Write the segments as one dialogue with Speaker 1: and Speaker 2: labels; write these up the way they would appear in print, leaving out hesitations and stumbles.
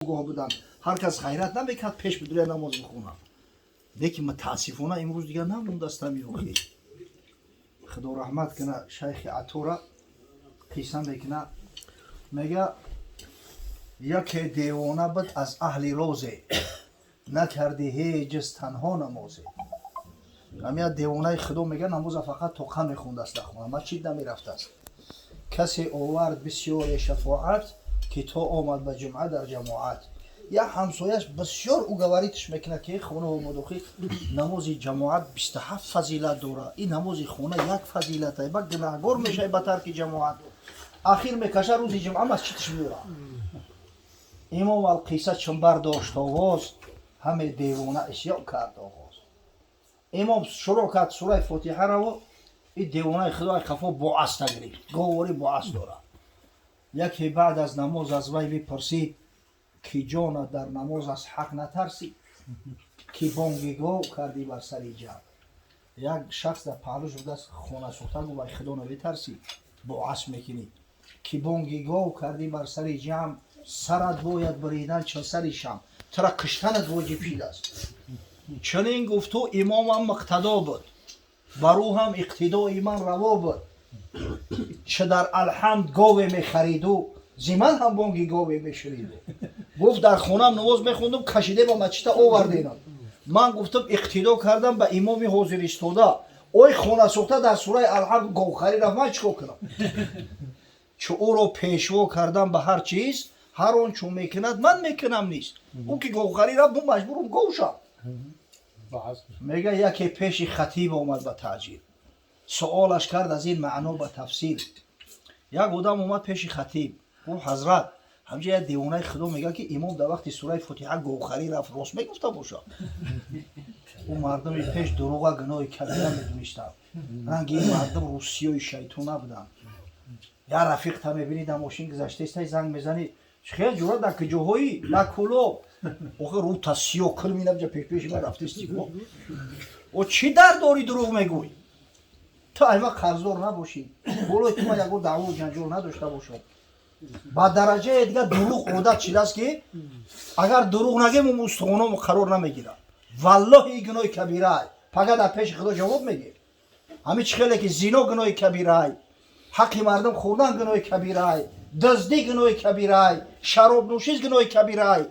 Speaker 1: Огоҳ буданд, ҳар кас ғайрат намекард пеш бидуря намоз бихонад. Лекин мутаассифона, имрӯз дигар намондастам. Охи, худо раҳмат кина шайхи Атора, қисса мекуна, мега: яке девона буд аз аҳли розе, накарди ҳеҷ танҳо намозе. Ҳамя девонаи худо, мега, намоза фақат тоқа мехондааст дар хона, масҷид намерафтааст. Касе овард бисёре шафоат, ки то омад ба ҷумъа дар ҷамоат. Як ҳамсояш бисёр уговорить ш мекунад, ки хона омадохи, намози ҷамоат 27 фазилат дорад, ин намози хона як фазилат, ба гунаҳгор мешавӣ ба тарки ҷамоат. Ахир мекаша, рӯзи ҷумъа масҷидш меёрад. Имом алқисса чун бардошт овоз, ҳаме девона исён кард оғоз. Имом шурӯъ кард сураи Фотиҳараво, и девонаи худои хафо бо аста гирифт, говори бо ас дорад. Яке баъд аз намоз аз вай бипурсид, ки ҷона, дар намоз аз ҳақ натарсӣ, ки бонги гов кардӣ бар сари ҷамъ? Як шахс дар паҳлӯш будааст, хонасӯхта, гуфт: вай, худо наметарсӣ, бо асп мекунӣ, ки бонги гов кардӣ бар сари ҷамъ, сарат бояд буридан чун сари шам, тура киштанат воҷиб шидааст. Чунин гуфту имомам муқтадо буд, бар ӯ ҳам иқтидои ман раво буд, чӣ дар Алҳамд гове мехариду, зи ман ҳам бонги гове мешуниду. Гуфт: дар хонаам намоз мехондум, кашиде ба масҷида оварденам. Ман гуфтам, иқтидо кардам ба имоми ҳозир истода. Ой, хонасӯхта дар сураи Алҳамд говхарӣ рафт, ман чӣ кор кунам? Чу ӯро пешво кардам ба ҳар чиз, ҳар он чун мекунад, ман мекунам нист. Ӯ ки говхарӣ рафт, мо маҷбурум гов шам. Мега, яке пеши хатиб омад ба таъҷил, суолаш кард аз ин маъно ба тафсил. Як одам омад пеши хатиб, гуфт: ҳазрат, ҳамҷа як девонаи худо мегӯяд, ки имом дар вақти сураи Фотиҳа говхарӣ рафт, рост мегуфта бошад? Ӯ мардуми пеш дурӯға гуноҳи кабира медонистанд. Ранги ин мардум русиёи шайтон набуданд. Я рафиқта мебинӣ, дар мошин гузаштаистай, занг мезанӣ: хел ҷура, дар куҷоҳоӣ? Дар Кӯлоб. Охи, рӯта сиё кил минабҷа, пешпеши ман рафтисти. О, чӣ дар дорӣ, дурӯғ мегӯй? Ту айма қарздор набошӣ, болои ту ман ягон даъву ҷанҷол надошта бошам. Ба дараҷае дигар дурӯғ одат шидааст, ки агар дурӯғ нагем, устухономо қарор намегирад. Валлоҳи, ин гуноҳи кабирай, пага дар пеши худо ҷавоб мегир. Ҳамин чӣ хеле ки зино гуноҳи кабирай, ҳаққи мардум хӯрдан гуноҳи кабирай, дуздӣ гуноҳи кабирай, шаробнӯшӣ гуноҳи кабирай,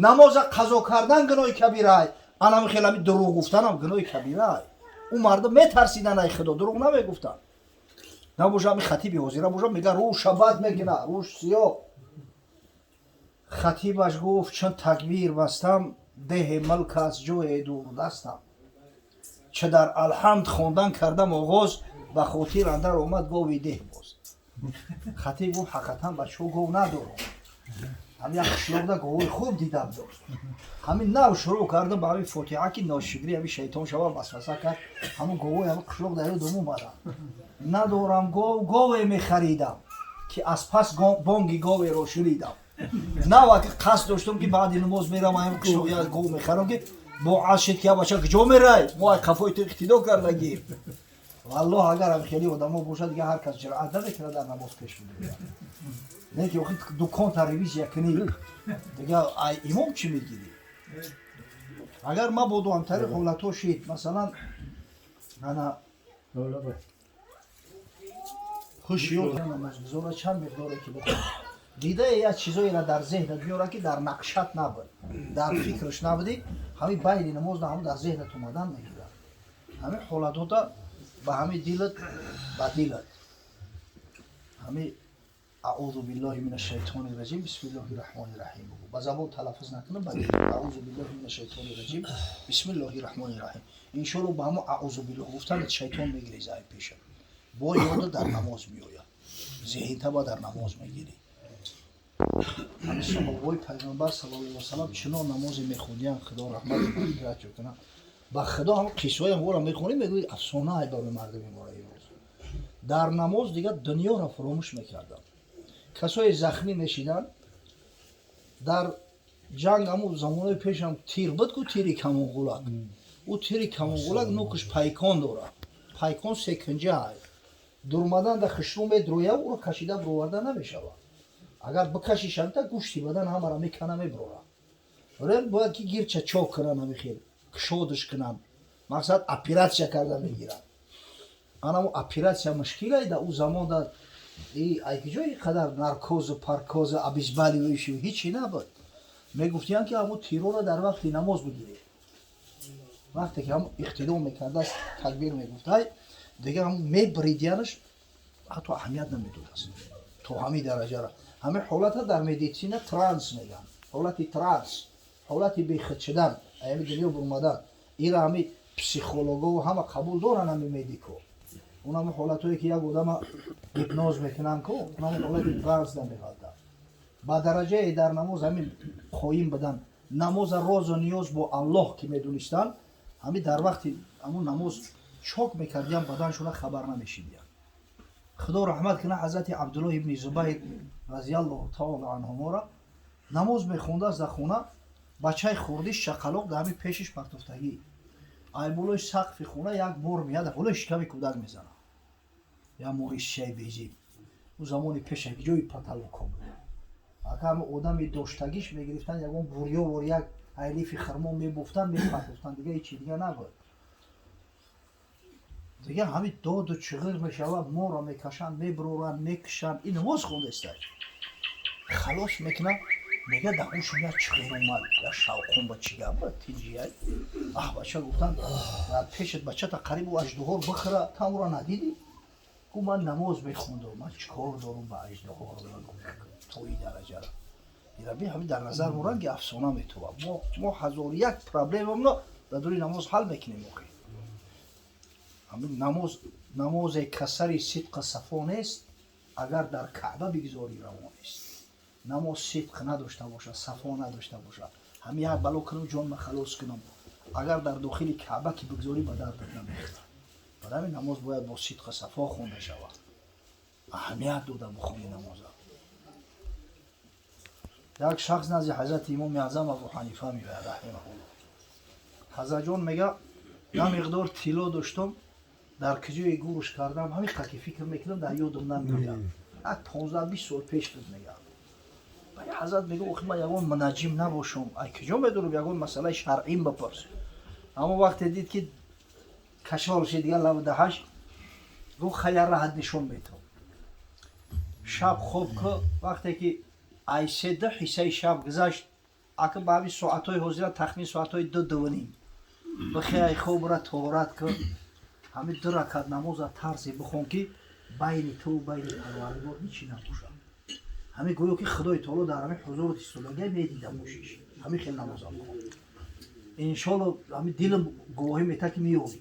Speaker 1: намоза қазо кардан гуноҳи кабирай, анами хел ҳами дурӯғ гуфтанам гуноҳи кабирай. Ӯ мардум метарсиданд ай худо, дурӯғ намегуфтанд. Набоша, ҳами хатиби ҳозира боша, мега, рӯша бад мекуна, рӯш сиёҳ. Хатибаш гуфт: чун такбир бастам, деҳи мулк аст ҷое дурдастам, чӣ дар Алҳамд хондан кардам оғоз, ба хотир андар омад гови деҳ боз. Хатиб гуфт: ҳақиқатан, бачаҳо, гов надорам, ҳам як қишлоқда говои хуб дидам дошт. Ҳамин нав шурӯъ кардам ба ҳамин Фотиҳа, ки ношукрӣ ҳамин шайтон шава, васваса кард, ҳамун говои ҳамин қишлоқ дар ёдам омадам. Надорам гов, гове мехаридам, ки аз пас бонги говеро шунидам. Нав аки қасд доштам, ки баъди намоз мерам, ҳамин қишлоқ як гов мехарам, ки бо аз шид, ки бача, куҷо мерай? Мо ай қафои ту иқтидо кардагим. Валлоҳ, агар ҳам хеле одамо бошад, дига ҳар кас ҷуръат намекунад дар намоз пеш бидояд. Не ки охи дуконта ревизия кунӣ, дига ай имом чӣ мегирӣ? Агар мабодо ҳамтари ҳолатҳо шид, масалан, ана ҳушёр намозгузора чанд миқдоре ки бихонад, дидае, як чизоеро дар зеҳнат биёрад, ки дар нақшат набуд, дар фикраш набудӣ, ҳамин байни намоз ҳам дар зеҳнат омадан мегирад. Ҳамин ҳолатҳота ба ҳамин дилат, ба дилат ҳамин аъузу биллоҳи мина шайтони раҷим, бисмиллоҳи раҳмони раҳим бигӯ. Ба забон талаффуз накунам, ба дил: аъузу биллоҳи мина шайтони раҷим, бисмиллоҳи раҳмони раҳим. Иншоалло, ба ҳамон аъузу биллоҳ гуфтанат шайтон мегиреза ай пеша, бо ёда дар намоз меояд, зеҳинтаба дар намоз мегирӣ. Ҳамин саҳобаҳои пайғамбар саллаллоҳу алайҳи васаллам чунон намозе мехондиянд, худо раҳмат мағфират кунад. Ба худо, ҳам қиссаҳоям ора мехонем, мегӯи афсонаай барои мардуми мора имрӯз. Дар намоз дигар дунёро фуромӯш мекарданд. Касое захмӣ мешиданд дар ҷанг, ҳамун замонои пешам тир буд ку, тири камонғулак. Ӯ тири камонғулак нукш пайкон дорад, пайкон секинҷа. Дурмадан да хишру медроя, ӯро кашида бироварда намешавад. Агар бикашишанд, та гӯшти бадан ҳамара мекана, меброра. Барои бояд ки гирча чок кунанд, ҳами хел кушодиш кунанд, мақсад оператсия карда мегиранд. Анамо оператсия мушкилай да ӯ замон да ай киҷо ин қадар наркозу паркозу обезболивающий ҳичи набуд. Мегуфтиянд, ки ҳамо тирора дар вақти намоз бигиред. Вақте ки ҳамо иқтидо мекардааст, такбир мегуфтай, дигар ҳамо мебридиянаш, ҳатто аҳамият намедодааст то ҳамин дараҷара. Ҳамин ҳолата дар медицина транс мегӯянд, ҳолати транс, ҳолати бехуд шудан, аями дунё бурмадан. Ира ҳами психологову ҳама қабул доранд, ҳами медико. Унами ҳолатҳое, ки як одама гипноз мекунанд ку, унами ҳолати транс намеғалта. Ба дараҷае дар намоз ҳамин қоим будан, намоза розу ниёз бо Аллоҳ ки медонистанд, ҳамин дар вақти ҳамун намоз чок мекардиян баданшона, хабар намешидиян. Худо раҳмат кунад ҳазрати Абдуллоҳ ибни Зубайр разиаллоҳу таола анҳумора. Намоз мехондааст дар хона, бачаи хурдиш шақалоқ дар ҳамин пешиш партофтагӣ. Ай болои сақфи хона як мор меяд, болои шиками кӯдак мезанад, як мори шишаи безиб. Ӯ замони пеша ҷои потолокҳо буд. Ака ҳами одами доштагиш мегирифтанд, ягон бурёвор, як айлифи хирмо мебуфтанд, мепартофтанд, дига ҳечи дига набуд. Дига ҳамин доду чиғир мешавад, морро мекашанд, мебуроранд, мекушанд. Ин намоз хондааста, халос мекунад, мега дар гӯшам як чиғир омад, як шавқум. Ба чӣ гап буд, тинҷияй? Аҳ, бача, гуфтанд, дар пешат бачата қарибу аждуҳор бихӯра, та ӯро надидӣ? Гу ман намоз мехондам, ман чӣ кор дорум ба аждуҳор? То ин дараҷара ираби ҳамин дар назар мо ранги афсона метобад. Мо ҳазору як проблемамно дар дури намоз ҳал мекунем. Охи ҳамин намоз, намозе касари сидқа сафо нест, агар дар Каъба бигзорӣ, раво нест. Намоз сидқ надошта бошад, сафо надошта бошад, ҳамин як бало кунам, ҷонма халос кунам, агар дар дохили Каъба ки бигзорӣ, ба дардат намехӯрад. Барои ҳамин намоз бояд бо сидқа сафо хонда шавад, аҳамият дода бухони намоза. Як шахс назди ҳазрати имоми аъзам Абу Ҳанифа меояд раҳимаҳулло. Ҳазратҷон, мега, як миқдор тилло доштам, дар куҷое гурш кардам, ҳамин қа ки фикр мекунам, дар ёдам намеояд, як 15-20 сол пеш буд, мега. Баъди ҳазрат мега: охи ман ягон мунаҷҷим набошам, ай куҷо медонам, ягон масъалаи шаръим бипурс. Аммо вақте дид, ки кашол шид дигар лабу даҳаш, гуфт: хай, як раҳат нишон метавам. Шаб хоб ку, вақте ки ай се ду ҳиссаи шаб гузашт, ака ба ҳамин соатҳои ҳозира тахмин соатҳои 2, 2:30, бихе ай хобра, тоҳорат ку, ҳамин ду ракат намоза тарзе бихон, ки байни ту байни Парвардигор ҳичи набошад. Ҳамин гӯё ки Худои таоло дар ҳамин ҳузурат истодагия, медида бошиш. Ҳамин хел намоза бихон, иншолло ҳамин дилам гувоҳӣ метаҳад, ки меёбӣ.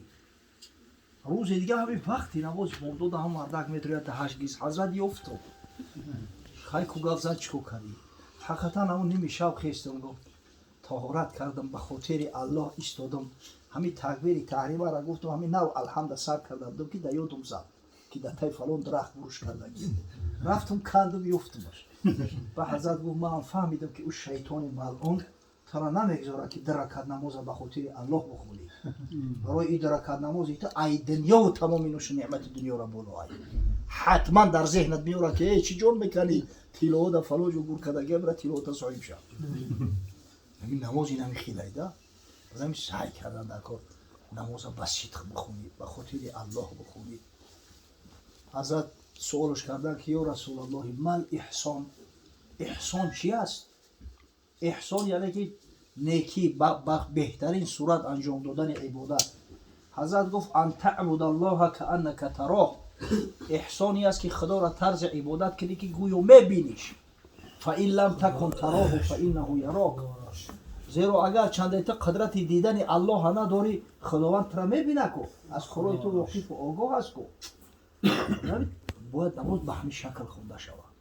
Speaker 1: Рӯзи дига ҳамин вақти намози бомдода ҳам мардак медрояд даҳаш гиз. Ҳазрат ёфту: хай ку, гап зад, чӣ кор кардӣ? Ҳақиқатан ҳамун ними шаб хестам, гуфт, тоҳорат кардам, ба хотири Аллоҳ истодам, ҳамин такбири таҳримаро гуфтам, ҳамин нав алҳамда сар карда будам, ки дар ёдум зад, ки дар таи фалон дарахт гӯш кардагӣ. Рафтам, кандам, ёфтумаш. Ба ҳазрат гуфт: ман фаҳмидам, ки ӯ шайтони малъун тура намегузорад, ки ду ракат намоза ба хотири Аллоҳ бихонӣ. Барои ин ду ракат намози ту ай дунёву тамоми нӯшу неъмати дунёро боло ай. Ҳатман дар зеҳнат меорад, ки э, чӣ ҷон меканӣ, тиллоҳо дар фалон ҷо гур кардагия, бира тиллоҳота соҳиб шав. Ҳамин намоз ин ҳамин хелай да. Барои ҳамин саъй кардан дар кор, намоза ба сидқ бихонӣ, ба хотири Аллоҳ бихонӣ. Ҳазрат суолш карданд, ки ё Расулаллоҳи, мал иҳсон? Эҳсон чи аст? Эҳсон яъне ки некӣ, ба беҳтарин сурат анҷом додани ибодат. Ҳазрат гуфт: ан таъбудаллоҳа кааннака тароҳ. Эҳсоне аст, ки Худоро тарзи ибодат кунӣ, ки гӯё мебиниш. Фа ин лам такун тароҳу фа иннаҳу ярок. Зеро агар чанде ту қудрати дидани Аллоҳа надорӣ, Худованд тура мебина ку, аз корҳои ту воқифу огоҳ аст ку. Бояд намоз ба ҳамин шакл хонда шавад.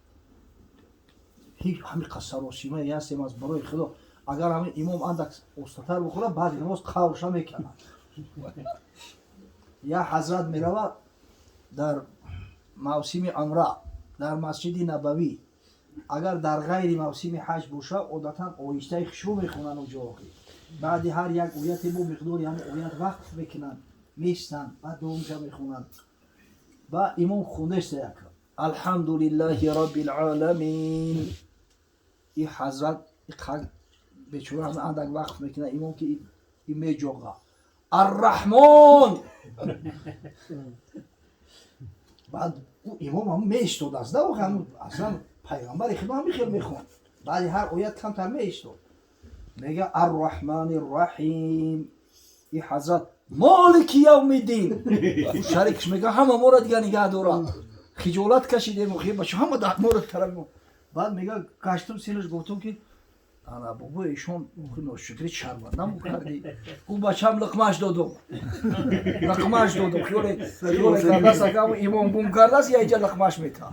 Speaker 1: Ҳеҷ ҳамин қасаросимае ҳастем аз барои Худо. Агар ҳамин имом андак остатар бихӯрад, баъди намоз қаврша мекунад. Як ҳазрат меравад дар мавсими умра дар Масҷиди Набавӣ. Агар дар ғайри мавсими ҳаҷ боша, одатан оҳистаи хушрӯ мехонанд уҷо. Баъди ҳар як ояте бо миқдори ҳамин оят вақф мекунанд, меистанд, баъд дуввумша мехонанд. Ба имом хондаиста як Алҳамдулиллаҳи роббил оламин. И ҳазрат бечора андак вақф мекунад, имом ки и меҷоға Арраҳмон. Баъд ӯ имом ҳам меистодааст, да, аслан пайғамбари худо ҳами хел мехонд, баъди ҳар оят камтар меистод, мега Арраҳмани Рраҳим. И ҳазрат Молики явмиддин. Шарикш мега ҳама моро дига нигаҳ дора, хиҷолат кашидем, бача ҳама моро тараф. Баъд мега гаштум синаш, гуфтум ки ана бобо, ишон ношукри шармандам кардӣ. Гуфт бачам, лиқмаш додум, лиқмаш додум. Хиёле кардааст, акам имом гум кардааст, я иҷа лиқмаш мета.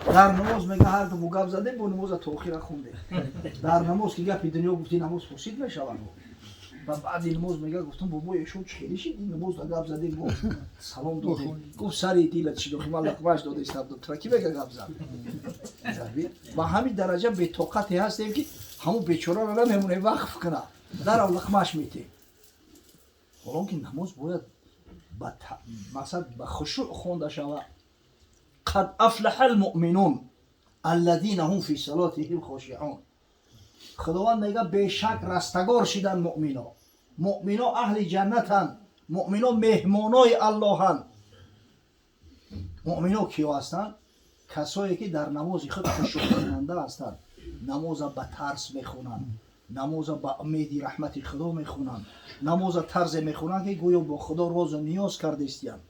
Speaker 1: Дар намоз мега ҳар ду гап задем, бо намоза то охира хондем. Дар намоз ки гапи дунё гуфти, намоз фосид мешавад. Ва баъди намоз мега гуфтум бобо, ишон чӣ хеле шид, намоз гап задем, бо салом додем. Гуфт сари дилат шид, охи ман лиқмаш додистам, тура ки мега гап зад. Ба ҳамин дараҷа бетоқате ҳастем, ки ҳамун бечораро намемонем вақф кунад, дарав лиқмаш метем. Ҳолон ки намоз бояд ба мақсад ба хушӯъ хонда шавад. Қад афлаҳа алмуъминун аллазина ҳум фи салотиҳим хошиъун. Худованд мега бешак растагор шидан муъмино. Муъмино аҳли ҷаннатанд, муъмино меҳмонои Аллоҳанд. Муъмино киё ҳастанд? Касое ки дар намози худ хушӯъкунанда ҳастанд, намоза ба тарс мехонанд, намоза ба умеди раҳмати Худо мехонанд, намоза тарзе мехонанд, ки гӯё бо Худо розу ниёз кардаистиянд.